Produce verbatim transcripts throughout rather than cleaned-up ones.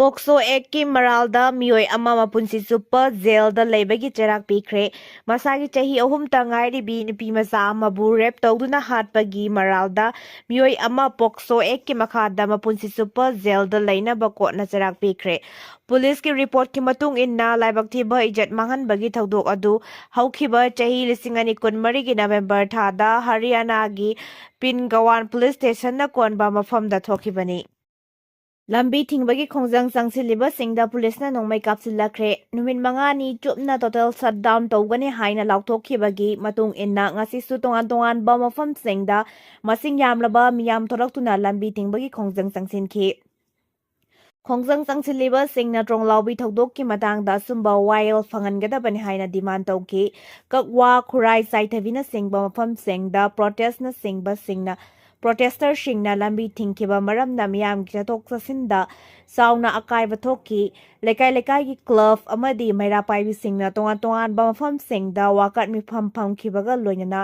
ꯄꯣꯛꯁꯣ ꯑꯦꯛꯀꯤ ꯃꯔꯥꯜꯗ ꯃꯤꯑꯣꯏ ꯑꯃ ꯃꯄꯨꯟꯁꯤ ꯆꯨꯞꯄ ꯖꯦꯜꯗ ꯂꯩꯕꯒꯤ ꯆꯩꯔꯥꯛ ꯄꯤꯈ꯭ꯔꯦ꯫ ꯃꯁꯥꯒꯤ ꯆꯍꯤ ꯑꯍꯨꯝꯇ ꯉꯥꯏꯔꯤꯕꯤ ꯅꯨꯄꯤ ꯃꯆꯥ ꯑꯃꯕꯨ ꯔꯦꯞ ꯇꯧꯗꯨꯅ ꯍꯥꯠꯄꯒꯤ ꯃꯔꯥꯜꯗ ꯃꯤꯑꯣꯏ ꯑꯃ ꯄꯣꯛꯁꯣ ꯑꯦꯛꯀꯤ ꯃꯈꯥꯗ ꯃꯄꯨꯟꯁꯤ ꯆꯨꯞꯄ ꯖꯦꯜꯗ ꯂꯩꯅꯕ ꯀꯣꯔꯠꯅ ꯆꯩꯔꯥꯛ ꯄꯤꯈ꯭ꯔꯦ꯫ ꯄꯨꯂꯤꯁꯀꯤ ꯔꯤꯄꯣꯔꯠꯀꯤ ꯃꯇꯨꯡ ꯏꯟꯅ, ꯂꯥꯏꯕꯛ ꯊꯤꯕ ꯏꯖꯠ ꯃꯥꯡꯍꯟꯕꯒꯤ ꯊꯧꯗꯣꯛ ꯑꯗꯨ ꯍꯧꯈꯤꯕ ꯆꯍꯤ ꯂꯤꯁꯤꯡ ꯑꯅꯤ ꯀꯨꯟꯃꯔꯤꯒꯤ ꯅꯕꯦꯝꯕꯔ ꯊꯥꯗ ꯍꯔꯤꯌꯥꯅꯥꯒꯤ ꯄꯤꯟꯒꯋꯥꯟ ꯄꯨꯂꯤꯁ ꯁ꯭ꯇꯦꯁꯟꯅ ꯀꯣꯟꯕ ꯃꯐꯝꯗ ꯊꯣꯛꯈꯤꯕꯅꯤ꯫ ꯂꯝꯕꯤ ꯊꯤꯡꯕꯒꯤ ꯈꯣꯡꯖꯪ ꯆꯪꯁꯤꯜꯂꯤꯕꯁꯤꯡꯗ ꯄꯨꯂꯤꯁꯅ ꯅꯣꯡꯃꯩ ꯀꯥꯞꯁꯤꯜꯂꯛꯈ꯭ꯔꯦ꯫ ꯅꯨꯃꯤꯠ ꯃꯉꯥꯅꯤ ꯆꯨꯞꯅ total shutdown ꯇꯧꯒꯅꯤ ꯍꯥꯏꯅ ꯂꯥꯎꯊꯣꯛꯈꯤꯕꯒꯤ ꯃꯇꯨꯡ ꯏꯟꯅ, ꯉꯁꯤꯁꯨ ꯇꯣꯉꯥꯟ ꯇꯣꯉꯥꯟꯕ ꯃꯐꯝꯁꯤꯡꯗ ꯃꯁꯤꯡ ꯌꯥꯝꯂꯕ ꯃꯤꯌꯥꯝ ꯊꯣꯔꯛꯇꯨꯅ ꯂꯝꯕꯤ ꯊꯤꯡꯕꯒꯤ ꯈꯣꯡꯖꯪ ꯆꯪꯁꯤꯟꯈꯤ꯫ ꯈꯣꯡꯖꯪ ꯆꯪꯁꯤꯜꯂꯤꯕꯁꯤꯡꯅ ꯇ꯭ꯔꯣꯡꯂꯥꯎꯕꯤ ꯊꯧꯗꯣꯛꯀꯤ ꯃꯇꯥꯡꯗ ꯑꯆꯨꯝꯕ ꯋꯥꯌꯦꯜ ꯐꯪꯍꯟꯒꯗꯕꯅꯤ ꯍꯥꯏꯅ demand ꯇꯧꯈꯤ꯫ ꯀꯛꯋꯥ, ꯈꯨꯔꯥꯏ, ꯆꯥꯏꯊꯕꯤꯅꯆꯤꯡꯕ ꯃꯐꯝꯁꯤꯡꯗ protestꯅꯆꯤꯡꯕꯁꯤꯡꯅ, protesters ꯁꯤꯡꯅ ꯂꯝꯕꯤ ꯊꯤꯡꯈꯤꯕ ꯃꯔꯝꯅ ꯃꯤꯌꯥꯝꯒꯤ ꯆꯠꯊꯣꯛ ꯆꯠꯁꯤꯟꯗ ꯆꯥꯎꯅ ꯑꯀꯥꯏꯕ ꯊꯣꯛꯈꯤ꯫ ꯂꯩꯀꯥꯏ ꯂꯩꯀꯥꯏꯒꯤ club ꯑꯃꯗꯤ ꯃꯩꯔꯥ ꯄꯥꯏꯕꯤꯁꯤꯡꯅ ꯇꯣꯉꯥꯟ ꯇꯣꯉꯥꯟꯕ ꯃꯐꯝꯁꯤꯡꯗ ꯋꯥꯀꯠ ꯃꯤꯐꯝ ꯐꯝꯈꯤꯕꯒ ꯂꯣꯏꯅꯅ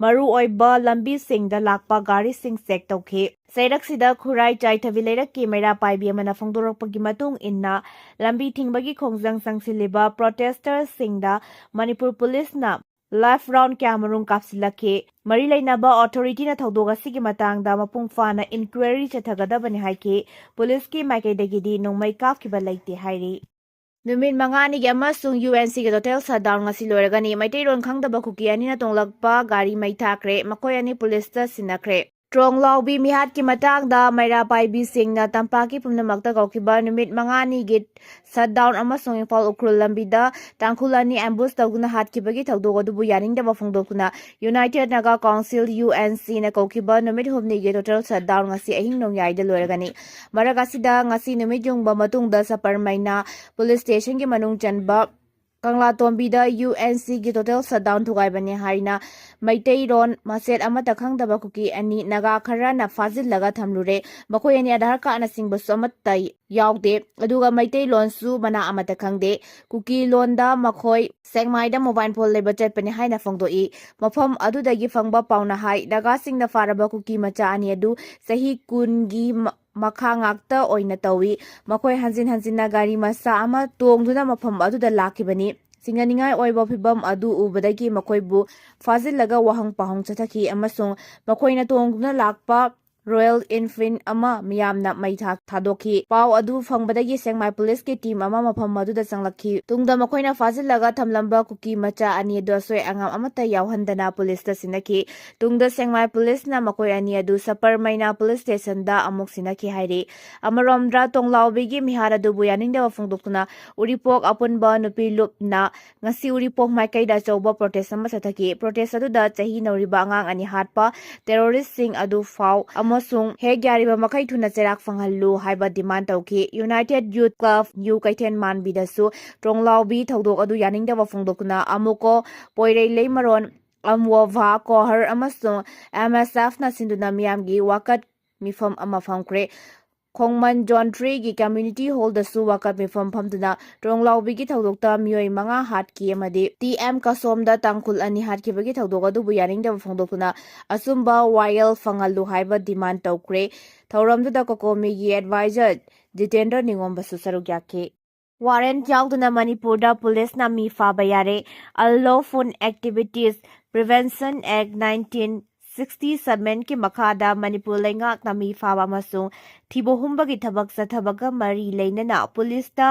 ꯃꯔꯨꯑꯣꯏꯕ ꯂꯝꯕꯤꯁꯤꯡꯗ ꯂꯥꯛꯄ ꯒꯥꯔꯤꯁꯤꯡ check ꯇꯧꯈꯤ꯫ ꯆꯩꯔꯛꯁꯤꯗ ꯈꯨꯔꯥꯏ ꯆꯥꯏꯊꯕꯤ ꯂꯩꯔꯛꯀꯤ ꯃꯩꯔꯥ ꯄꯥꯏꯕꯤ ꯑꯃꯅ ꯐꯣꯡꯗꯣꯔꯛꯄꯒꯤ ꯃꯇꯨꯡ ꯏꯟꯅ, ꯂꯝꯕꯤ ꯊꯤꯡꯕꯒꯤ ꯈꯣꯡꯖꯪ ꯆꯪꯁꯤꯜꯂꯤꯕ protesters ꯁꯤꯡꯗ ꯃꯅꯤꯄꯨꯔ ꯄꯨꯂꯤꯁꯅ live round ꯀꯌꯥꯃꯔꯨꯝ ꯀꯥꯞꯁꯤꯜꯂꯛꯈꯤ꯫ ꯃꯔꯤ ꯂꯩꯅꯕ authorityꯅ ꯊꯧꯗꯣꯛ ꯑꯁꯤꯒꯤ ꯃꯇꯥꯡꯗ ꯃꯄꯨꯡ ꯐꯥꯅ inquiry ꯆꯠꯊꯒꯗꯕꯅꯤ ꯍꯥꯏꯈꯤ꯫ ꯄꯨꯂꯤꯁꯀꯤ ꯃꯥꯏꯀꯩꯗꯒꯤꯗꯤ ꯅꯣꯡꯃꯩ ꯀꯥꯞꯈꯤꯕ ꯂꯩꯇꯦ ꯍꯥꯏꯔꯤ꯫ ꯅꯨꯃꯤꯠ ꯃꯉꯥꯅꯤꯒꯤ ꯑꯃꯁꯨꯡ UNCꯒꯤ total shutdown ꯉꯁꯤ ꯂꯣꯏꯔꯒꯅꯤ꯫ ꯃꯩꯇꯩꯂꯣꯟ ꯈꯪꯗꯕ ꯀꯨꯀꯤ ꯑꯅꯤꯅ ꯇꯣꯡꯂꯛꯄ ꯒꯥꯔꯤ ꯃꯩ ꯊꯥꯈ꯭ꯔꯦ꯫ ꯃꯈꯣꯏ ꯑꯅꯤ ꯄꯨꯂꯤꯁꯇ ꯁꯤꯟꯅꯈ꯭ꯔꯦ꯫ ꯇ꯭ꯔꯣꯡꯂꯥꯎꯕꯤ ꯃꯤꯍꯥꯠꯀꯤ ꯃꯇꯥꯡꯗ ꯃꯩꯔꯥ ꯄꯥꯏꯕꯤꯁꯤꯡꯅ ꯇꯝꯄꯥꯛꯀꯤ ꯄꯨꯝꯅꯃꯛꯇ ꯀꯧꯈꯤꯕ ꯅꯨꯃꯤꯠ ꯃꯉꯥꯅꯤꯒꯤ shutdown ꯑꯃꯁꯨꯡ ꯏꯝꯐꯥꯜ ꯎꯈ꯭ꯔꯨꯜ ꯂꯝꯕꯤꯗ ꯇꯥꯡꯈꯨꯜ ꯑꯅꯤ ambush ꯇꯧꯗꯨꯅ ꯍꯥꯠꯈꯤꯕꯒꯤ ꯊꯧꯗꯣꯛ ꯑꯗꯨꯕꯨ ꯌꯥꯅꯤꯡꯗꯕ ꯐꯣꯡꯗꯣꯛꯇꯨꯅ United Naga Council, UNCꯅ ꯀꯧꯈꯤꯕ ꯅꯨꯃꯤꯠ ꯍꯨꯝꯅꯤꯒꯤ total shutdown ꯉꯁꯤ ꯑꯍꯤꯡ ꯅꯣꯡꯌꯥꯏꯗ ꯂꯣꯏꯔꯒꯅꯤ꯫ ꯃꯔꯛ ꯑꯁꯤꯗ ꯉꯁꯤ ꯅꯨꯃꯤꯠ ꯌꯨꯡꯕ ꯃꯇꯨꯡꯗ ꯁꯄꯔꯃꯩꯅ ꯄꯨꯂꯤꯁ ꯁ꯭ꯇꯦꯁꯟꯒꯤ ꯃꯅꯨꯡ ꯆꯟꯕ ꯀꯪꯂꯥꯇꯣꯝꯕꯤꯗ UNCꯒꯤ total shutdown ꯊꯨꯒꯥꯏꯕꯅꯤ ꯍꯥꯏꯅ ꯃꯩꯇꯩꯔꯣꯟ ꯃꯆꯦꯠ ꯑꯃꯠꯇ ꯈꯪꯗꯕ ꯀꯨꯀꯤ ꯑꯅꯤ ꯅꯥꯒꯥ ꯈꯔꯅ ꯐꯥꯖꯤꯜꯂꯒ ꯊꯝꯂꯨꯔꯦ꯫ ꯃꯈꯣꯏ ꯑꯅꯤ ꯑꯙꯥꯔ ꯀꯥꯔꯗꯅꯆꯤꯡꯕꯁꯨ ꯑꯃꯠꯇ ꯌꯥꯎꯗꯦ, ꯑꯗꯨꯒ ꯃꯩꯇꯩꯂꯣꯟꯁꯨ ꯃꯅꯥ ꯑꯃꯠꯇ ꯈꯪꯗꯦ꯫ ꯀꯨꯀꯤ ꯂꯣꯟꯗ ꯃꯈꯣꯏ ꯁꯦꯛꯃꯥꯏꯗ mobile phone ꯂꯩꯕ ꯆꯠꯄꯅꯤ ꯍꯥꯏꯅ ꯐꯣꯡꯗꯣꯛꯏ꯫ ꯃꯐꯝ ꯑꯗꯨꯗꯒꯤ ꯐꯪꯕ ꯄꯥꯎꯅ ꯍꯥꯏ, ꯅꯥꯒꯥꯁꯤꯡꯅ ꯐꯥꯔꯕ ꯀꯨꯀꯤ ꯃꯆꯥ ꯑꯅꯤ ꯑꯗꯨ ꯆꯍꯤ ꯀꯨꯟꯒꯤ ꯃ-, ꯃꯈꯥ ꯉꯥꯛꯇ ꯑꯣꯏꯅ ꯇꯧꯏ꯫ ꯃꯈꯣꯏ ꯍꯟꯖꯤꯟ ꯍꯟꯖꯤꯟꯅ ꯒꯥꯔꯤ ꯃꯆꯥ ꯑꯃ ꯇꯣꯡꯗꯨꯅ ꯃꯐꯝ ꯑꯗꯨꯗ ꯂꯥꯛꯈꯤꯕꯅꯤ꯫ ꯆꯤꯡꯅꯅꯤꯡꯉꯥꯏ ꯑꯣꯏꯕ ꯐꯤꯚꯝ ꯑꯗꯨ ꯎꯕꯗꯒꯤ ꯃꯈꯣꯏꯕꯨ ꯐꯥꯖꯤꯜꯂꯒ ꯋꯥꯍꯪ ꯄꯥꯎꯍꯪ ꯆꯠꯊꯈꯤ ꯑꯃꯁꯨꯡ ꯃꯈꯣꯏꯅ ꯇꯣꯡꯗꯨꯅ ꯂꯥꯛꯄ ꯔꯣꯌꯦꯜ ꯏꯟꯐꯤꯜꯗ ꯑꯃ ꯃꯤꯌꯥꯝꯅ ꯃꯩ ꯊꯥ-, ꯊꯥꯗꯣꯛꯈꯤ꯫ ꯄꯥꯎ ꯑꯗꯨ ꯐꯪꯕꯗꯒꯤ ꯁꯦꯛꯃꯥꯏ ꯄꯨꯂꯤꯁꯀꯤ ꯇꯤꯝ ꯑꯃ ꯃꯐꯝ ꯑꯗꯨꯗ ꯆꯪꯂꯛꯈꯤ꯫ ꯇꯨꯡꯗ ꯃꯈꯣꯏꯅ ꯐꯥꯖꯤꯜꯂꯒ ꯊꯝꯂꯝꯕ ꯀꯨꯀꯤ ꯃꯆꯥ ꯑꯅꯤ ꯑꯗꯨ ꯑꯁꯣꯏ ꯑꯉꯥꯝ ꯑꯃꯠꯇ ꯌꯥꯎꯍꯟꯗꯅ ꯄꯨꯂꯤꯁꯇ ꯁꯤꯟꯅꯈꯤ꯫ ꯇꯨꯡꯗ ꯁꯦꯛꯃꯥꯏ ꯄꯨꯂꯤꯁꯅ ꯃꯈꯣꯏ ꯑꯅꯤ ꯑꯗꯨ ꯁꯄꯔ ꯃꯩꯅꯥ ꯄꯨꯂꯤꯁ ꯁ꯭ꯇꯦꯁꯟꯗ ꯑꯃꯨꯛ ꯁꯤꯟꯅꯈꯤ ꯍꯥꯏꯔꯤ꯫ ꯑꯃꯔꯣꯝꯗ, ꯇꯣꯡꯂꯥꯎꯕꯤꯒꯤ ꯃꯤꯍꯥꯠ ꯑꯗꯨꯕꯨ ꯌꯥꯅꯤꯡꯗꯕ ꯐꯣꯡꯗꯣꯛꯇꯨꯅ ꯎꯔꯤꯄꯣꯛ ꯑꯄꯨꯟꯕ ꯅꯨꯄꯤ ꯂꯨꯞꯅ ꯉꯁꯤ ꯎꯔꯤꯄꯣꯛ ꯃꯥꯏꯀꯩꯗ ꯑꯆꯧꯕ ꯄ꯭ꯔꯣꯇꯦꯁ ꯑꯃ ꯆꯠꯊꯈꯤ꯫ ꯄ꯭ꯔꯣꯇꯦꯁ ꯑꯗꯨꯗ ꯆꯍꯤ ꯅꯧꯔꯤꯕ ꯑꯉꯥꯡ ꯑꯅꯤ ꯍꯥꯠꯄ ꯇꯦꯔꯣꯔꯤꯁ꯭ꯇꯁꯤꯡ ꯑꯗꯨ ꯐꯥꯎ ꯑꯃꯁꯨꯡ ꯍꯦꯛ ꯌꯥꯔꯤꯕ ꯃꯈꯩ ꯊꯨꯅ ꯆꯩꯔꯥꯛ ꯐꯪꯍꯜꯂꯨ ꯍꯥꯏꯕ ꯗꯤꯃꯥꯟꯗ ꯇꯧꯈꯤ꯫ ꯌꯨꯅꯥꯏꯇꯦꯗ ꯌꯨꯊ ꯀ꯭ꯂꯕ ꯅ꯭ꯌꯨ ꯀꯩꯊꯦꯜ ꯃꯥꯟꯕꯤꯗꯁꯨ ꯇꯣꯡꯂꯥꯎꯕꯤ ꯊꯧꯗꯣꯛ ꯑꯗꯨ ꯌꯥꯅꯤꯡꯗꯕ ꯐꯣꯡꯗꯣꯛꯇꯨꯅ ꯑꯃꯨꯀꯣ, ꯄꯣꯏꯔꯩ ꯂꯩꯃꯔꯣꯟ, ꯑꯝꯋꯣꯚꯥ, ꯀꯣꯍꯔ ꯑꯃꯁꯨꯡ ꯑꯦꯝ ꯑꯦꯁ ꯑꯦꯐꯅ ꯁꯤꯟꯗꯨꯅ ꯃꯤꯌꯥꯝꯒꯤ ꯋꯥꯀꯠ ꯃꯤꯐꯝ ꯑꯃ ꯐꯝꯈ꯭ꯔꯦ꯫ ꯈꯣꯡꯃꯟ ꯖꯣꯟ ꯊ꯭ꯔꯤꯒꯤ ꯀꯝꯃ꯭ꯌꯨꯅꯤꯇꯤ ꯍꯣꯜꯗꯁꯨ ꯋꯥꯀꯠ ꯃꯤꯐꯝ ꯐꯝꯗꯨꯅ ꯇꯣꯡꯂꯥꯎꯕꯤꯒꯤ ꯊꯧꯗꯣꯛꯇ ꯃꯤꯑꯣꯏ ꯃꯉꯥ ꯍꯥꯠꯈꯤ ꯑꯃꯗꯤ ꯇꯤ ꯑꯦꯝ ꯀꯁꯣꯝꯗ ꯇꯥꯡꯈꯨꯜ ꯑꯅꯤ ꯍꯥꯠꯈꯤꯕꯒꯤ ꯊꯧꯗꯣꯛ ꯑꯗꯨꯕꯨ ꯌꯥꯅꯤꯡꯗꯕ ꯐꯣꯡꯗꯣꯛꯇꯨꯅ ꯑꯆꯨꯝꯕ ꯋꯥꯌꯦꯜ ꯐꯪꯍꯜꯂꯨ ꯍꯥꯏꯕ ꯗꯤꯃꯥꯟꯗ ꯇꯧꯈ꯭ꯔꯦ꯫ ꯊꯧꯔꯝꯗꯨꯗ ꯀꯣꯀꯣꯃꯤꯒꯤ ꯑꯦꯗꯚꯥꯏꯖꯔ ꯖꯤꯇꯦꯟꯗ꯭ꯔ ꯅꯤꯉꯣꯝꯕꯁꯨ ꯁꯔꯨꯛ ꯌꯥꯈꯤ꯫ ꯋꯥꯔꯦꯟꯠ ꯌꯥꯎꯗꯅ ꯃꯅꯤꯄꯨꯔꯗ ꯄꯨꯂꯤꯁꯅ ꯃꯤ ꯐꯥꯕ ꯌꯥꯔꯦ꯫ Unlawful Activities Prevention Act nineteen sixty sevenꯀꯤ ꯃꯈꯥꯗ ꯃꯅꯤꯄꯨꯔ ꯂꯩꯉꯥꯛꯅ ꯃꯤ ꯐꯥꯕ ꯑꯃꯁꯨꯡ ꯊꯤꯕ ꯍꯨꯝꯕꯒꯤ ꯊꯕꯛ ꯆꯠꯊꯕꯒ ꯃꯔꯤ ꯂꯩꯅꯅ ꯄꯨꯂꯤꯁꯇ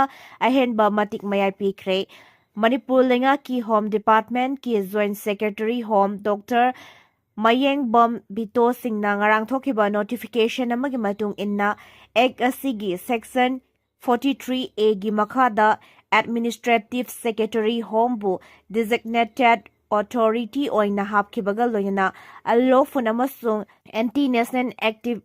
ꯑꯍꯦꯟꯕ ꯃꯇꯤꯛ ꯃꯌꯥꯏ ꯄꯤꯈ꯭ꯔꯦ꯫ ꯃꯅꯤꯄꯨꯔ ꯂꯩꯉꯥꯛꯀꯤ ꯍꯣꯝ ꯗꯤꯄꯥꯔꯠꯃꯦꯟꯠꯀꯤ joint secretary home doctor Mayengbam Bito ꯁꯤꯡꯅ ꯉꯔꯥꯡ ꯊꯣꯛꯈꯤꯕ ꯅꯣꯇꯤꯐꯤꯀꯦꯁꯟ ꯑꯃꯒꯤ ꯃꯇꯨꯡ ꯏꯟꯅ, ꯑꯦꯛ ꯑꯁꯤꯒꯤ ꯁꯦꯛꯁꯟ forty three Aꯒꯤ ꯃꯈꯥꯗ ꯑꯦꯗꯃꯤꯅꯤꯁꯇ꯭ꯔꯦꯇꯤꯚ ꯁꯦꯀ꯭ꯔꯦꯇꯔꯤ ꯍꯣꯝꯕꯨ ꯗꯤꯖꯤꯒꯅꯦꯇꯦꯗ ꯑꯣꯊꯣꯔꯤꯇꯤ ꯑꯣꯏꯅ ꯍꯥꯞꯈꯤꯕꯒ ꯂꯣꯏꯅꯅ unlawful ꯑꯃꯁꯨꯡ anti national active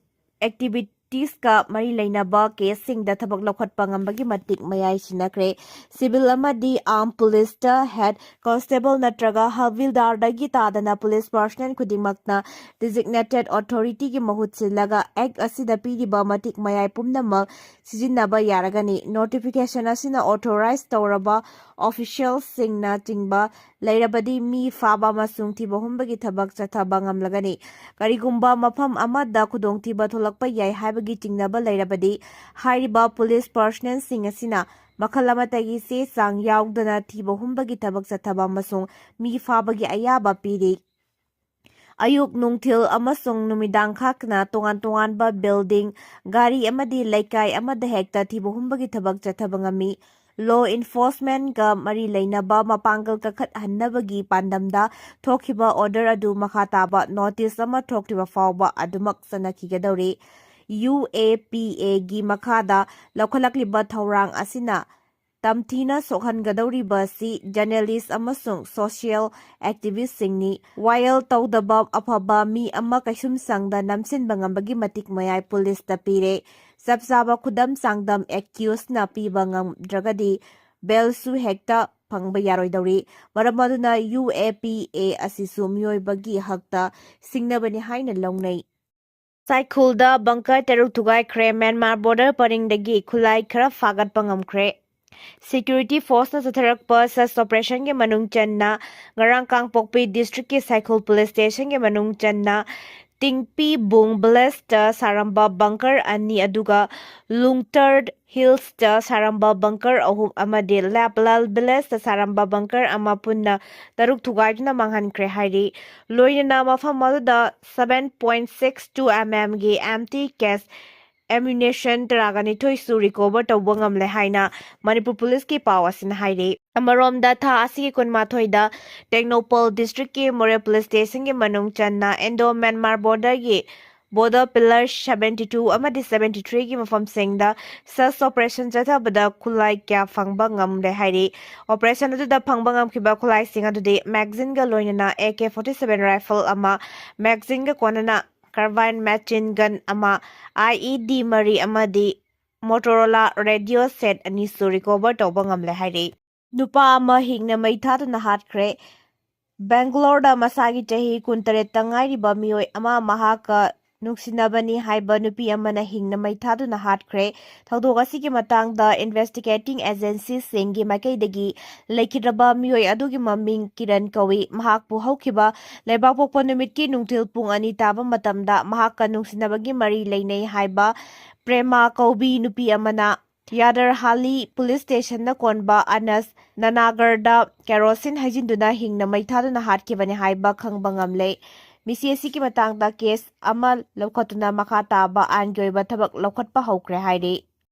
activitiesꯀ ꯃꯔꯤ ꯂꯩꯅꯕ ꯀꯦꯁꯁꯤꯡꯗ ꯊꯕꯛ ꯂꯧꯈꯠꯄ ꯉꯝꯕꯒꯤ ꯃꯇꯤꯛ ꯃꯌꯥꯏ ꯁꯤꯟꯅꯈ꯭ꯔꯦ꯫ ꯁꯤꯚꯤꯜ ꯑꯃꯗꯤ ꯑꯥꯔꯝ ꯄꯨꯂꯤꯁꯇ ꯍꯦꯗ ꯀꯟꯁꯇꯦꯕꯜ ꯅꯠꯇ꯭ꯔꯒ ꯍꯕꯤꯜꯗꯥꯔꯗꯒꯤ ꯇꯥꯗꯅ ꯄꯨꯂꯤꯁ ꯄꯔꯁꯅꯦꯜ ꯈꯨꯗꯤꯡꯃꯛꯅ ꯗꯤꯖꯤꯒꯅꯦꯇꯦꯗ ꯑꯣꯊꯣꯔꯤꯇꯤꯒꯤ ꯃꯍꯨꯠ ꯁꯤꯜꯂꯒ ꯑꯦꯛ ꯑꯁꯤꯗ ꯄꯤꯔꯤꯕ ꯃꯇꯤꯛ ꯃꯌꯥꯏ ꯄꯨꯝꯅꯃꯛ ꯁꯤꯖꯤꯟꯅꯕ ꯌꯥꯔꯒꯅꯤ꯫ ꯅꯣꯇꯤꯐꯤꯀꯦꯁꯟ ꯑꯁꯤꯅ ꯑꯣꯊꯣꯔꯥꯏꯖ ꯇꯧꯔꯕ ꯑꯣꯐꯤꯁꯤꯌꯦꯜꯁꯤꯡꯅ ꯆꯤꯡꯕ ꯂꯩꯔꯕꯗꯤ ꯃꯤ ꯐꯥꯕ ꯑꯃꯁꯨꯡ ꯊꯤꯕ ꯍꯨꯝꯕꯒꯤ ꯊꯕꯛ ꯆꯠꯊꯕ ꯉꯝꯂꯒꯅꯤ꯫ ꯀꯔꯤꯒꯨꯝꯕ ꯃꯐꯝ ꯑꯃꯗ ꯈꯨꯗꯣꯡꯊꯤꯕ ꯊꯣꯛꯂꯛꯄ ꯌꯥꯏ ꯍꯥꯏꯕ ꯒꯤ ꯆꯤꯡꯅꯕ ꯂꯩꯔꯕꯗꯤ, ꯍꯥꯏꯔꯤꯕ ꯄꯨꯂꯤꯁ ꯄꯔꯁꯅꯦꯜꯁꯤꯡ ꯑꯁꯤꯅ ꯃꯈꯜ ꯑꯃꯠꯇꯒꯤ ꯆꯦ ꯆꯥꯡ ꯌꯥꯎꯗꯅ ꯊꯤꯕ ꯍꯨꯝꯕꯒꯤ ꯊꯕꯛ ꯆꯠꯊꯕ ꯑꯃꯁꯨꯡ ꯃꯤ ꯐꯥꯕꯒꯤ ꯑꯌꯥꯕ ꯄꯤꯔꯤ꯫ ꯑꯌꯨꯛ, ꯅꯨꯡꯊꯤꯜ ꯑꯃꯁꯨꯡ ꯅꯨꯃꯤꯗꯥꯡ ꯈꯥꯛꯇꯅ ꯇꯣꯉꯥꯟ ꯇꯣꯉꯥꯟꯕ ꯕꯤꯜꯗꯤꯡ, ꯒꯥꯔꯤ ꯑꯃꯗꯤ ꯂꯩꯀꯥꯏ ꯑꯃꯗ ꯍꯦꯛꯇ ꯊꯤꯕ ꯍꯨꯝꯕꯒꯤ ꯊꯕꯛ ꯆꯠꯊꯕ ꯉꯝꯃꯤ꯫ ꯂꯣ ꯏꯟꯐꯣꯔꯁꯃꯦꯟꯒ ꯃꯔꯤ ꯂꯩꯅꯕ ꯃꯄꯥꯡꯒꯜ ꯀꯟꯈꯠꯍꯟꯅꯕꯒꯤ ꯄꯥꯟꯗꯝꯗ ꯊꯣꯛꯈꯤꯕ ꯑꯣꯔꯗꯔ ꯑꯗꯨ ꯃꯈꯥ ꯇꯥꯕ ꯅꯣꯇꯤꯁ ꯑꯃ ꯊꯣꯛꯇ꯭ꯔꯤꯕ ꯐꯥꯎꯕ ꯑꯗꯨꯃꯛ ꯆꯠꯅꯈꯤꯒꯗꯧꯔꯤ꯫ ꯌꯨ ꯑꯦ ꯄꯤ ꯑꯦꯒꯤ ꯃꯈꯥꯗ ꯂꯧꯈꯠꯂꯛꯂꯤꯕ ꯊꯧꯔꯥꯡ ꯑꯁꯤꯅ ꯇꯝꯊꯤꯅ ꯁꯣꯛꯍꯟꯒꯗꯧꯔꯤꯕ ꯑꯁꯤ ꯖꯔꯅꯦꯂꯤꯁ ꯑꯃꯁꯨꯡ ꯁꯣꯁꯤꯌꯦꯜ ꯑꯦꯛꯇꯤꯚꯤꯁꯁꯤꯡꯅꯤ꯫ ꯋꯥꯌꯦꯜ ꯇꯧꯗꯕ ꯑꯐꯕ ꯃꯤ ꯑꯃ ꯀꯩꯁꯨꯝꯁꯪꯗ ꯅꯝꯁꯤꯟꯕ ꯉꯝꯕꯒꯤ ꯃꯇꯤꯛ ꯃꯌꯥꯏ ꯄꯨꯂꯤꯁꯇ ꯄꯤꯔꯦ꯫ ꯆꯞ ꯆꯥꯕ ꯈꯨꯗꯝ ꯆꯥꯡꯗꯝ ꯑꯦꯀ꯭ꯌꯨꯁꯅ ꯄꯤꯕ ꯉꯝꯗ꯭ꯔꯒꯗꯤ ꯕꯦꯜꯁꯨ ꯍꯦꯛꯇ ꯐꯪꯕ ꯌꯥꯔꯣꯏꯗꯧꯔꯤ꯫ ꯃꯔꯝ ꯑꯗꯨꯅ ꯌꯨ ꯑꯦ ꯄꯤ ꯑꯦ ꯑꯁꯤꯁꯨ ꯃꯤꯑꯣꯏꯕꯒꯤ ꯍꯛꯇ ꯁꯤꯡꯅꯕꯅꯤ ꯍꯥꯏꯅ ꯂꯧꯅꯩ꯫ ꯁꯥꯏꯈꯨꯜꯗ ꯕꯪꯀꯔ ꯇꯔꯨꯛ ꯊꯨꯒꯥꯏꯈ꯭ꯔꯦ꯫ ꯃ꯭ꯌꯥꯟꯃꯥꯔ ꯕꯣꯔꯗꯔ ꯄꯔꯤꯡꯗꯒꯤ ꯈꯨꯠꯂꯥꯏ ꯈꯔ ꯐꯥꯒꯠꯄ ꯉꯝꯈ꯭ꯔꯦ꯫ ꯁꯦꯀ꯭ꯌꯨꯔꯤꯇꯤ ꯐꯣꯔꯁꯅ ꯆꯠꯊꯔꯛꯄ ꯁꯔꯆ ꯑꯣꯄꯔꯦꯁꯟꯒꯤ ꯃꯅꯨꯡ ꯆꯟꯅ ꯉꯔꯥꯡ ꯀꯥꯡꯄꯣꯛꯄꯤ ꯗꯤꯁꯇ꯭ꯔꯤꯛꯀꯤ ꯁꯥꯏꯈꯨꯜ ꯄꯨꯂꯤꯁ ꯁ꯭ꯇꯦꯁꯟꯒꯤ ꯃꯅꯨꯡ ꯆꯟꯅ ꯇꯤꯡꯄꯤꯕꯨꯡ ꯚꯤꯂꯦꯖꯇ ꯁꯥꯔꯝꯕ ꯕꯪꯀꯔ ꯑꯅꯤ, ꯑꯗꯨꯒ ꯂꯨꯡꯇꯔ ꯍꯤꯜꯁꯇ ꯁꯥꯔꯝꯕ ꯕꯪꯀꯔ ꯑꯍꯨꯝ ꯑꯃꯗꯤ ꯂꯥꯞꯂꯥꯜ ꯚꯤꯂꯦꯖꯇ ꯁꯥꯔꯝꯕ ꯕꯪꯀꯔ ꯑꯃ ꯄꯨꯟꯅ ꯇꯔꯨꯛ ꯊꯨꯒꯥꯏꯗꯨꯅ ꯃꯥꯡꯍꯟꯈ꯭ꯔꯦ ꯍꯥꯏꯔꯤ꯫ ꯂꯣꯏꯅꯅ ꯃꯐꯝ ꯑꯗꯨꯗ seven point six two mm ꯒꯤ ꯑꯦꯝꯇꯤ ꯀꯦꯁ ꯑꯦꯃ꯭ꯌꯨꯅꯦꯁꯟ ꯇꯔꯥꯒ ꯅꯤꯊꯣꯏꯁꯨ ꯔꯤꯀꯣꯚꯔ ꯇꯧꯕ ꯉꯝꯂꯦ ꯍꯥꯏꯅ ꯃꯅꯤꯄꯨꯔ ꯄꯨꯂꯤꯁꯀꯤ ꯄꯥꯎ ꯑꯁꯤꯅ ꯍꯥꯏꯔꯤ꯫ ꯑꯃꯔꯣꯝꯗ, ꯊꯥ ꯑꯁꯤꯒꯤ ꯀꯨꯟꯃꯥꯊꯣꯏꯗ ꯇꯦꯡꯅꯧꯄꯜ ꯗꯤꯁꯇ꯭ꯔꯤꯛꯀꯤ ꯃꯣꯔꯦ ꯄꯨꯂꯤꯁ ꯁ꯭ꯇꯦꯁꯟꯒꯤ ꯃꯅꯨꯡ ꯆꯟꯅ ꯏꯟꯗꯣ ꯃ꯭ꯌꯥꯟꯃꯥꯔ ꯕꯣꯔꯗꯔꯒꯤ ꯕꯣꯔꯗꯔ ꯄꯤꯂꯔ seventy two ꯑꯃꯗꯤ seventy three ꯒꯤ ꯃꯐꯝꯁꯤꯡꯗ ꯁꯔꯆ ꯑꯣꯄꯔꯦꯁꯟ ꯆꯠꯊꯕꯗ ꯈꯨꯠꯂꯥꯏ ꯀꯌꯥ ꯐꯪꯕ ꯉꯝꯂꯦ ꯍꯥꯏꯔꯤ꯫ ꯑꯣꯄꯔꯦꯁꯟ ꯑꯗꯨꯗ ꯐꯪꯕ ꯉꯝꯈꯤꯕ ꯈꯨꯠꯂꯥꯏꯁꯤꯡ ꯑꯗꯨꯗꯤ ꯃꯦꯒꯥꯖꯤꯟꯒ ꯂꯣꯏꯅꯅ A K forty seven rifle ꯑꯃ, ꯃꯦꯒꯥꯖꯤꯟꯒ ꯀꯣꯟꯅꯅ ꯀꯥꯔꯕꯥꯏꯟ ꯃꯦꯆꯤꯟ ꯒꯟ ꯑꯃ, ꯑꯥꯏ ꯏ ꯗꯤ ꯃꯔꯤ ꯑꯃꯗꯤ ꯃꯣꯇꯣꯔꯣꯂꯥ ꯔꯦꯗꯤꯑꯣ ꯁꯦꯠ ꯑꯅꯤꯁꯨ ꯔꯤꯀꯣꯚꯔ ꯇꯧꯕ ꯉꯝꯂꯦ ꯍꯥꯏꯔꯤ꯫ ꯅꯨꯄꯥ ꯑꯃ ꯍꯤꯡꯅ ꯃꯩ ꯊꯥꯗꯨꯅ ꯍꯥꯠꯈ꯭ꯔꯦ꯫ ꯕꯦꯡꯒꯂꯣꯔꯗ ꯃꯁꯥꯒꯤ ꯆꯍꯤ ꯀꯨꯟꯇꯔꯦꯠꯇ ꯉꯥꯏꯔꯤꯕ ꯃꯤꯑꯣꯏ ꯑꯃ ꯃꯍꯥꯛꯀ ꯅꯨꯡꯁꯤꯅꯕꯅꯤ ꯍꯥꯏꯕ ꯅꯨꯄꯤ ꯑꯃꯅ ꯍꯤꯡꯅ ꯃꯩ ꯊꯥꯗꯨꯅ ꯍꯥꯠꯈ꯭ꯔꯦ꯫ ꯊꯧꯗꯣꯛ ꯑꯁꯤꯒꯤ ꯃꯇꯥꯡꯗ investigating agencyꯁꯤꯡꯒꯤ ꯃꯥꯏꯀꯩꯗꯒꯤ ꯂꯩꯈꯤꯗ꯭ꯔꯕ ꯃꯤꯑꯣꯏ ꯑꯗꯨꯒꯤ ꯃꯃꯤꯡ ꯀꯤꯔꯟ ꯀꯧꯏ꯫ ꯃꯍꯥꯛꯄꯨ ꯍꯧꯈꯤꯕ ꯂꯩꯕꯥꯛꯄꯣꯛꯄ ꯅꯨꯃꯤꯠꯀꯤ ꯅꯨꯡꯊꯤꯜ ꯄꯨꯡ ꯑꯅꯤ ꯇꯥꯕ ꯃꯇꯝꯗ ꯃꯍꯥꯛꯀ ꯅꯨꯡꯁꯤꯅꯕꯒꯤ ꯃꯔꯤ ꯂꯩꯅꯩ ꯍꯥꯏꯕ ꯄ꯭ꯔꯦꯃꯥ ꯀꯧꯕꯤ ꯅꯨꯄꯤ ꯑꯃꯅ ꯌꯥꯗꯔꯍꯥꯂꯤ ꯄꯨꯂꯤꯁ ꯁ꯭ꯇꯦꯁꯟꯅ ꯀꯣꯟꯕ ꯑꯅꯁ ꯅꯅꯥꯒꯔꯗ ꯀꯦꯔꯣꯁꯤꯟ ꯍꯩꯖꯤꯟꯗꯨꯅ ꯍꯤꯡꯅ ꯃꯩ ꯊꯥꯗꯨꯅ ꯍꯥꯠꯈꯤꯕꯅꯤ ꯍꯥꯏꯕ ꯈꯪꯕ ꯉꯝꯂꯦ꯫ ꯃꯤꯁꯤ ꯑꯁꯤꯒꯤ ꯃꯇꯥꯡꯗ ꯀꯦꯁ ꯑꯃ ꯂꯧꯈꯠꯇꯨꯅ ꯃꯈꯥ ꯇꯥꯕ ꯑꯥꯏꯟꯒꯤ ꯑꯣꯏꯕ ꯊꯕꯛ ꯂꯧꯈꯠꯄ ꯍꯧꯈ꯭ꯔꯦ ꯍꯥꯏꯔꯤ꯫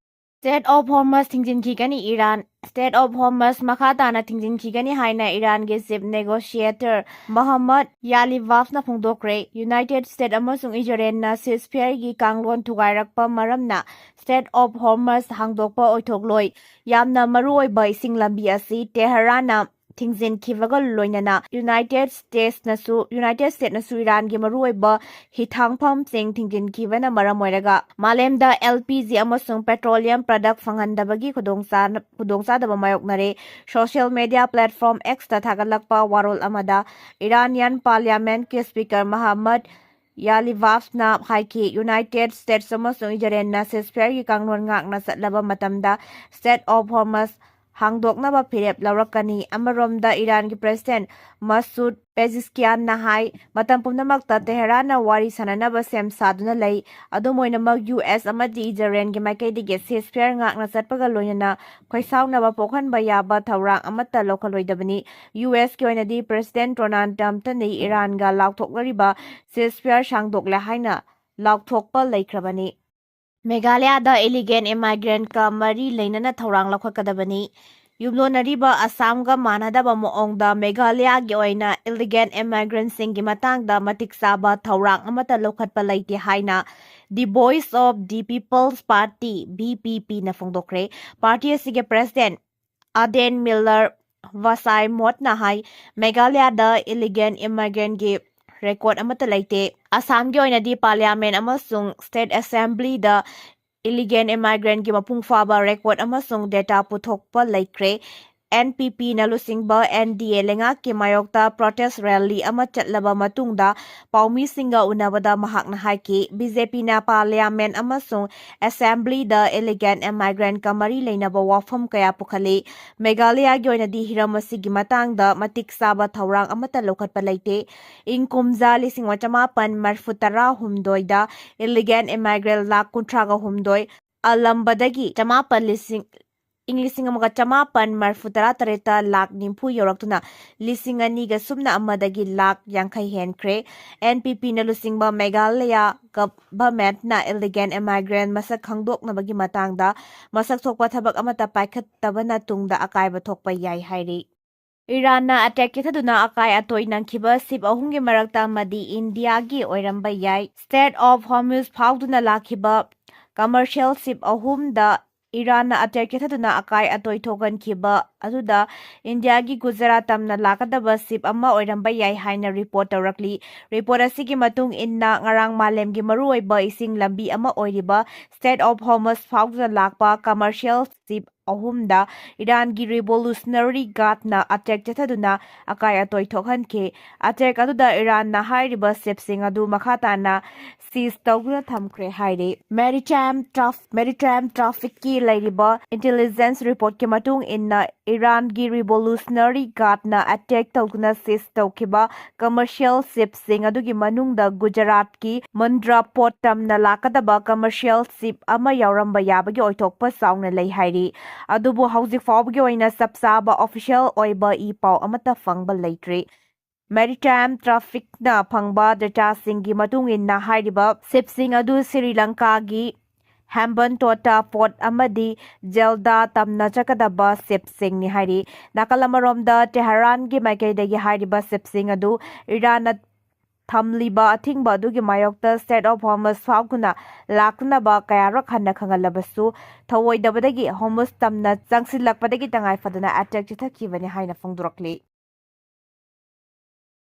Strait of Hormuz ꯊꯤꯡꯖꯤꯟꯈꯤꯒꯅꯤ ꯏꯔꯥꯟ꯫ Strait of Hormuz ꯃꯈꯥ ꯇꯥꯅ ꯊꯤꯡꯖꯤꯟꯈꯤꯒꯅꯤ ꯍꯥꯏꯅ ꯏꯔꯥꯟꯒꯤ chief negotiator Mohammad ꯌꯥꯂꯤꯚꯥꯐꯅ ꯐꯣꯡꯗꯣꯛꯈ꯭ꯔꯦ꯫ United States ꯑꯃꯁꯨꯡ ꯏꯖꯔꯦꯜꯅ ceasefireꯒꯤ ꯀꯥꯡꯂꯣꯟ ꯊꯨꯒꯥꯏꯔꯛꯄ ꯃꯔꯝꯅ Strait of Hormuz ꯍꯥꯡꯗꯣꯛꯄ ꯑꯣꯏꯊꯣꯛꯂꯣꯏ꯫ ꯌꯥꯝꯅ ꯃꯔꯨꯑꯣꯏꯕ ꯏꯁꯤꯡ ꯂꯝꯕꯤ ꯑꯁꯤ ꯇꯦꯍꯔꯥꯟꯅ ꯊꯤꯡꯖꯤꯟꯈꯤꯕꯒ ꯂꯣꯏꯅꯅ United Statesꯅꯁꯨ, United Statesꯅꯁꯨ ꯏꯔꯥꯟꯒꯤ ꯃꯔꯨꯑꯣꯏꯕ ꯍꯤꯊꯥꯡꯐꯝꯁꯤꯡ ꯊꯤꯡꯖꯤꯟꯈꯤꯕꯅ ꯃꯔꯝ ꯑꯣꯏꯔꯒ ꯃꯥꯂꯦꯝꯗ LPG ꯑꯃꯁꯨꯡ petroleum product ꯐꯪꯍꯟꯗꯕꯒꯤ ꯈꯨꯗꯣꯡꯆꯥ-, ꯈꯨꯗꯣꯡꯆꯥꯗꯕ ꯃꯥꯌꯣꯛꯅꯔꯦ꯫ Social media platform Xꯇ ꯊꯥꯒꯠꯂꯛꯄ ꯋꯥꯔꯣꯜ ꯑꯃꯗ Iranian Parliamentꯀꯤ Speaker ꯃꯣꯍꯝꯃꯗ ꯌꯥꯂꯤꯚꯥꯐꯅ ꯍꯥꯏꯈꯤ, United States ꯑꯃꯁꯨꯡ ꯏꯖꯔꯦꯜꯅ ceasefireꯒꯤ ꯀꯥꯡꯂꯣꯟ ꯉꯥꯛꯅ ꯆꯠꯂꯕ ꯃꯇꯝꯗ Strait of Hormuz ꯍꯥꯡꯗꯣꯛꯅꯕ ꯐꯤꯔꯦꯞ ꯂꯧꯔꯛꯀꯅꯤ꯫ ꯑꯃꯔꯣꯝꯗ ꯏꯔꯥꯟꯒꯤ President ꯃꯁꯨꯗ ꯄꯦꯖꯤꯁꯀꯤꯌꯥꯟꯅ ꯍꯥꯏ, ꯃꯇꯝ ꯄꯨꯝꯅꯃꯛꯇ ꯇꯦꯍꯔꯥꯟꯅ ꯋꯥꯔꯤ ꯁꯥꯟꯅꯅꯕ ꯁꯦꯝ ꯁꯥꯗꯨꯅ ꯂꯩ꯫ ꯑꯗꯨꯝ ꯑꯣꯏꯅꯃꯛ, US ꯑꯃꯗꯤ ꯏꯖꯔꯦꯜꯒꯤ ꯃꯥꯏꯀꯩꯗꯒꯤ ceasefire ꯉꯥꯛꯅ ꯆꯠꯄꯒ ꯂꯣꯏꯅꯅ ꯈꯣꯏꯁꯥꯎꯅꯕ ꯄꯣꯛꯍꯟꯕ ꯌꯥꯕ ꯊꯧꯔꯥꯡ ꯑꯃꯠꯇ ꯂꯧꯈꯠꯂꯣꯏꯗꯕꯅꯤ꯫ USꯀꯤ ꯑꯣꯏꯅꯗꯤ President Donald Trumpꯇꯅꯤ ꯏꯔꯥꯟꯒ ꯂꯥꯎꯊꯣꯛꯅꯔꯤꯕ ceasefire ꯁꯥꯡꯗꯣꯛꯂꯦ ꯍꯥꯏꯅ ꯂꯥꯎꯊꯣꯛꯄ ꯂꯩꯈ꯭ꯔꯕꯅꯤ꯫ ꯃꯦꯘꯥꯂꯌꯥꯗ illegal immigrantꯀ ꯃꯔꯤ ꯂꯩꯅꯅ ꯊꯧꯔꯥꯡ ꯂꯧꯈꯠꯀꯗꯕꯅꯤ꯫ ꯌꯨꯝꯂꯣꯟꯅꯔꯤꯕ ꯑꯁꯥꯝꯒ ꯃꯥꯟꯅꯗꯕ ꯃꯑꯣꯡꯗ ꯃꯦꯘꯥꯂꯌꯥꯒꯤ ꯑꯣꯏꯅ illegal immigrantꯁꯤꯡꯒꯤ ꯃꯇꯥꯡꯗ ꯃꯇꯤꯛ ꯆꯥꯕ ꯊꯧꯔꯥꯡ ꯑꯃꯠꯇ ꯂꯧꯈꯠꯄ ꯂꯩꯇꯦ ꯍꯥꯏꯅ The Voice of the People's Party, VPPꯅ ꯐꯣꯡꯗꯣꯛꯈ꯭ꯔꯦ꯫ Party ꯑꯁꯤꯒꯤ President ꯑꯗꯦꯟ ꯃꯤꯂꯔ ꯋꯥꯁꯥꯏ ꯃꯣꯠꯅ ꯍꯥꯏ, ꯃꯦꯘꯥꯂꯌꯥꯗ illegal immigrantꯀꯤ record ꯑꯃꯠꯇ ꯂꯩꯇꯦ꯫ ꯑꯁꯥꯝꯒꯤ ꯑꯣꯏꯅꯗꯤ Parliament ꯑꯃꯁꯨꯡ State Assemblyꯗ illegal immigrantꯀꯤ ꯃꯄꯨꯡ ꯐꯥꯕ record ꯑꯃꯁꯨꯡ data ꯄꯨꯊꯣꯛꯄ ꯂꯩꯈ꯭ꯔꯦ꯫ ꯑꯦꯟ ꯄꯤ ꯄꯤꯅ ꯂꯨꯆꯤꯡꯕ ꯑꯦꯟ ꯗꯤ ꯑꯦ ꯂꯩꯉꯥꯛꯀꯤ ꯃꯥꯌꯣꯛꯇ protest rally ꯑꯃ ꯆꯠꯂꯕ ꯃꯇꯨꯡꯗ ꯄꯥꯎꯃꯤꯁꯤꯡꯒ ꯎꯅꯕꯗ ꯃꯍꯥꯛꯅ ꯍꯥꯏꯈꯤ, ꯕꯤ ꯖꯦ ꯄꯤꯅ parliament ꯑꯃꯁꯨꯡ assemblyꯗ illegal immigrantꯀ ꯃꯔꯤ ꯂꯩꯅꯕ ꯋꯥꯐꯝ ꯀꯌꯥ ꯄꯨꯈꯠꯂꯤ꯫ ꯃꯦꯘꯥꯂꯌꯥꯒꯤ ꯑꯣꯏꯅꯗꯤ ꯍꯤꯔꯝ ꯑꯁꯤꯒꯤ ꯃꯇꯥꯡꯗ ꯃꯇꯤꯛ ꯆꯥꯕ ꯊꯧꯔꯥꯡ ꯑꯃꯠꯇ ꯂꯧꯈꯠꯄ ꯂꯩꯇꯦ꯫ ꯏꯪ ꯀꯨꯝꯖꯥ ꯂꯤꯁꯤꯡ ꯑꯃ ꯆꯃꯥꯄꯟ ꯃꯔꯤꯐꯨ ꯇꯔꯥ ꯍꯨꯝꯗꯣꯏꯗ illegal immigrant ꯂꯥꯈ ꯀꯨꯟꯊ꯭ꯔꯥꯒ ꯍꯨꯝꯗꯣꯏ ꯑꯂꯝꯕꯗꯒꯤ ꯆꯃꯥꯄꯟ ꯂꯤꯁꯤꯡ, ꯏꯪ ꯂꯤꯁꯤꯡ ꯑꯃꯒ ꯆꯃꯥꯄꯟ ꯃꯔꯤꯐꯨ ꯇꯔꯥ ꯇꯔꯦꯠꯇ ꯂꯥꯈ ꯅꯤꯐꯨ ꯌꯧꯔꯛꯇꯨꯅ ꯂꯤꯁꯤꯡ ꯑꯅꯤꯒ ꯁꯨꯞꯅ ꯑꯃꯗꯒꯤ ꯂꯥꯈ ꯌꯥꯡꯈꯩ ꯍꯦꯟꯈ꯭ꯔꯦ꯫ ꯑꯦꯟ ꯄꯤ ꯄꯤꯅ ꯂꯨꯆꯤꯡꯕ ꯃꯦꯘꯥꯂꯌꯥ governmentꯅ illegal immigrant ꯃꯁꯛ ꯈꯪꯗꯣꯛꯅꯕꯒꯤ ꯃꯇꯥꯡꯗ ꯃꯁꯛ ꯊꯣꯛꯄ ꯊꯕꯛ ꯑꯃꯠꯇ ꯄꯥꯏꯈꯠꯇꯕꯅ ꯇꯨꯡꯗ ꯑꯀꯥꯏꯕ ꯊꯣꯛꯄ ꯌꯥꯏ ꯍꯥꯏꯔꯤ꯫ ꯏꯔꯥꯟꯅ attack ꯆꯠꯊꯗꯨꯅ ꯑꯀꯥꯏ ꯑꯇꯣꯏ ꯅꯪꯈꯤꯕ ship ꯑꯍꯨꯝꯒꯤ ꯃꯔꯛꯇ ꯑꯃꯗꯤ ꯏꯟꯗꯤꯌꯥꯒꯤ ꯑꯣꯏꯔꯝꯕ ꯌꯥꯏ꯫ Strait of Hormuz ꯐꯥꯎꯗꯨꯅ ꯂꯥꯛꯈꯤꯕ commercial ship ꯑꯍꯨꯝꯗ ꯏꯔꯥꯟꯅ attack ꯆꯠꯊꯗꯨꯅ ꯑꯀꯥꯏ ꯑꯇꯣꯏ ꯊꯣꯛꯍꯟꯈꯤꯕ ꯑꯗꯨꯗ ꯏꯟꯗꯤꯌꯥꯒꯤ ꯒꯨꯖꯔꯥꯠ ꯇꯝꯅ ꯂꯥꯛꯀꯗꯕ ship ꯑꯃ ꯑꯣꯏꯔꯝꯕ ꯌꯥꯏ ꯍꯥꯏꯅ report ꯇꯧꯔꯛꯂꯤ꯫ Report ꯑꯁꯤꯒꯤ ꯃꯇꯨꯡ ꯏꯟꯅ, ꯉꯔꯥꯡ ꯃꯥꯂꯦꯝꯒꯤ ꯃꯔꯨꯑꯣꯏꯕ ꯏꯁꯤꯡ ꯂꯝꯕꯤ ꯑꯃ ꯑꯣꯏꯔꯤꯕ Strait of Hormuz ꯐꯥꯎꯗꯨꯅ ꯂꯥꯛꯄ commercial ship ꯑꯍꯨꯝꯗ ꯏꯔꯥꯟꯒꯤ Revolutionary Guardꯅ attack ꯆꯠꯊꯗꯨꯅ ꯑꯀꯥꯏ ꯑꯇꯣꯏ ꯊꯣꯛꯍꯟꯈꯤ꯫ Attack ꯑꯗꯨꯗ ꯏꯔꯥꯟꯅ ꯍꯥꯏꯔꯤꯕ shipꯁꯤꯡ ꯑꯗꯨ ꯃꯈꯥ ꯇꯥꯅ seize ꯇꯧꯗꯨꯅ ꯊꯝꯈ꯭ꯔꯦ ꯍꯥꯏꯔꯤ꯫ Maritime traf-, maritime trafficꯀꯤ ꯂꯩꯔꯤꯕ intelligence reportꯀꯤ ꯃꯇꯨꯡ ꯏꯟꯅ, ꯏꯔꯥꯟꯒꯤ Revolutionary Guardꯅ attack ꯇꯧꯗꯨꯅ seize ꯇꯧꯈꯤꯕ commercial shipꯁꯤꯡ ꯑꯗꯨꯒꯤ ꯃꯅꯨꯡꯗ ꯒꯨꯖꯔꯥꯠꯀꯤ ꯃꯨꯟꯗ꯭ꯔꯥ port ꯇꯝꯅ ꯂꯥꯛꯀꯗꯕ commercial ship ꯑꯃ ꯌꯥꯎꯔꯝꯕ ꯌꯥꯕꯒꯤ ꯑꯣꯏꯊꯣꯛꯄ ꯆꯥꯎꯅ ꯂꯩ ꯍꯥꯏꯔꯤ꯫ ꯑꯗꯨꯕꯨ ꯍꯧꯖꯤꯛ ꯐꯥꯎꯕꯒꯤ ꯑꯣꯏꯅ ꯆꯞ ꯆꯥꯕ official ꯑꯣꯏꯕ ꯏ ꯄꯥꯎ ꯑꯃꯠꯇ ꯐꯪꯕ ꯂꯩꯇ꯭ꯔꯤ꯫ Maritime trafficꯅ ꯐꯪꯕ dataꯁꯤꯡꯒꯤ ꯃꯇꯨꯡ ꯏꯟꯅ, ꯍꯥꯏꯔꯤꯕ shipꯁꯤꯡ ꯑꯗꯨ ꯁ꯭ꯔꯤ ꯂꯪꯀꯥꯒꯤ ꯍꯦꯝꯕꯟꯇꯣꯇꯥ port ꯑꯃꯗꯤ ꯖꯦꯜꯗꯥ ꯇꯝꯅ ꯆꯠꯀꯗꯕ shipꯁꯤꯡꯅꯤ ꯍꯥꯏꯔꯤ꯫ ꯅꯥꯀꯜ ꯑꯃꯔꯣꯝꯗ, ꯇꯦꯍꯔꯥꯟꯒꯤ ꯃꯥꯏꯀꯩꯗꯒꯤ ꯍꯥꯏꯔꯤꯕ shipꯁꯤꯡ ꯑꯗꯨ ꯏꯔꯥꯟꯅ ꯊꯝꯂꯤꯕ ꯑꯊꯤꯡꯕ ꯑꯗꯨꯒꯤ ꯃꯥꯌꯣꯛꯇ Strait of Hormuz ꯐꯥꯎꯗꯨꯅ ꯂꯥꯛꯅꯅꯕ ꯀꯌꯥꯔꯛ ꯍꯟꯅ ꯈꯪꯍꯜꯂꯕꯁꯨ, ꯊꯧꯑꯣꯏꯗꯕꯗꯒꯤ Hormuz ꯇꯝꯅ ꯆꯪꯁꯤꯜꯂꯛꯄꯗꯒꯤ ꯇꯉꯥꯏ ꯐꯗꯅ attack ꯆꯠꯊꯈꯤꯕꯅꯤ ꯍꯥꯏꯅ ꯐꯣꯡꯗꯣꯔꯛꯂꯤ꯫